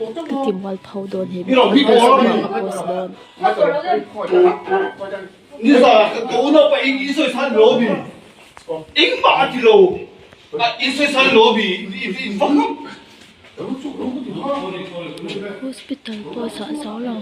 Ka ti mual pho dawn he mihring hi ka post dawn. Hospital pawh a zah zo lo.